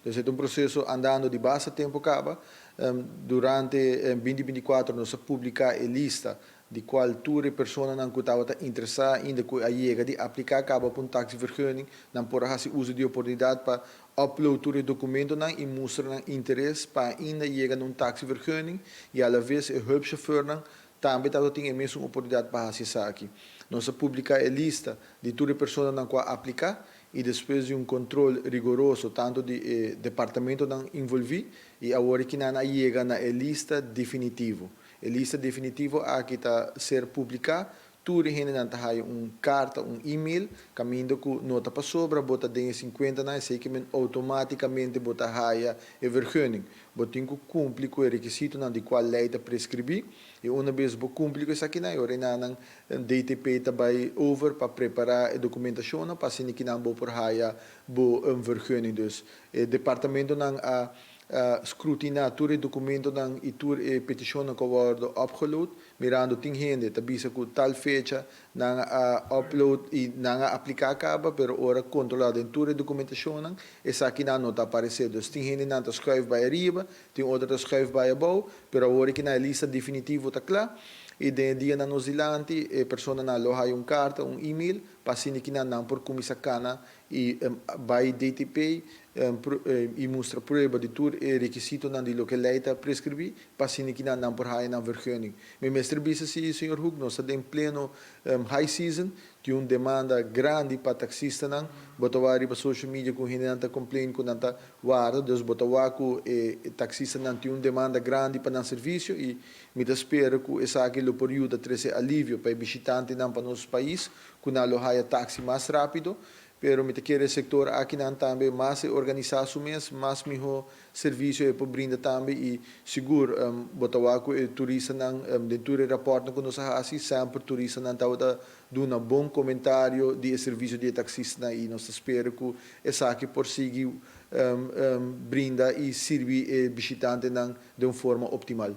Dus e ta un proseso andando di basta tempu kaba. Durante 2024 nos a publiká e lista di kual tur e personanan ku tabata interesá ainda ku a yega di apliká kaba pa un taxivergunning, nan por a hasi uso di oportunidat pa upload tur e dokumentonan i mustra nan interes pa ainda yega na un taxivergunning i alaves e hulpchauffeurnan tambe tabatin e mesun oportunidat pa hasi esaki. Nos a publiká e lista di tur e personanan ku a apliká i despues di un kontrol rigoroso tantu di e departamentonan involví i awor ki nan a yega na e lista definitivo. E lista definitivo aki ta ser publiká, tur e hendenan ta haya un karta, un email, kaminda ku no ta pasobra bo ta den e 50nan, esei ke men outomátikamente bo ta haya e vergunning. Bo tin ku kumpli ku e rekisitonan di kual lei ta preskribí i unabes bo kumpli ku esakinan e ora einan DTP ta bai over pa prepará e dokumentashonnan pa asina kinan bo por haya bo vergunning. Dus e departamentonan a skrutiná tur e dokumentonan i tur e petishonnan ku a wòrdu upgeload, mirando tin hende ta bisa ku tal fecha nan a upload i nan a apliká kaba, pero ora kontrolá den tur e dokumentashonnan, esakinan no ta aparesé. Dus tin hendenan ta skùif bai ariba, tin otro ta skùif bai abou, pero awor ki na e lista definitivo ta kla i den e dianan nos dilanti e personanan lo haya un karta, un email, pa asina kinan nan por kuminsá kana i bai DTP i mustra prueba di tur e rekisitonan di loke lei ta preskribí pa asina kinan nan por haya nan vergunning. Mi mester bisa si, señor Hoek, nos ta den pleno high season, tin un demanda grandi pa taksistanan. Bo ta wak riba social media ku hendenan ta complain ku nan ta warda, dus bo ta wak ku e taksistanan tin un demanda grandi pa nan servisio i mi ta spera ku esaki lo por yuda trese alivio pa e bishitantenan pa nos pais ku nan lo haya taksi mas rápido. Pero mi ta kere e sektor akinan tambe mas e organisá su mes, mas mihó servisio e por brinda tambe i sigur bo ta wak ku e turistanan den tur e rapòrtnan ku nos a hasi semper turistanan tabata duna bon komentario di e servisio di e taksistanan i nos ta spera ku esaki por sigui brinda i sirbi e bishitantenan den un forma optimal.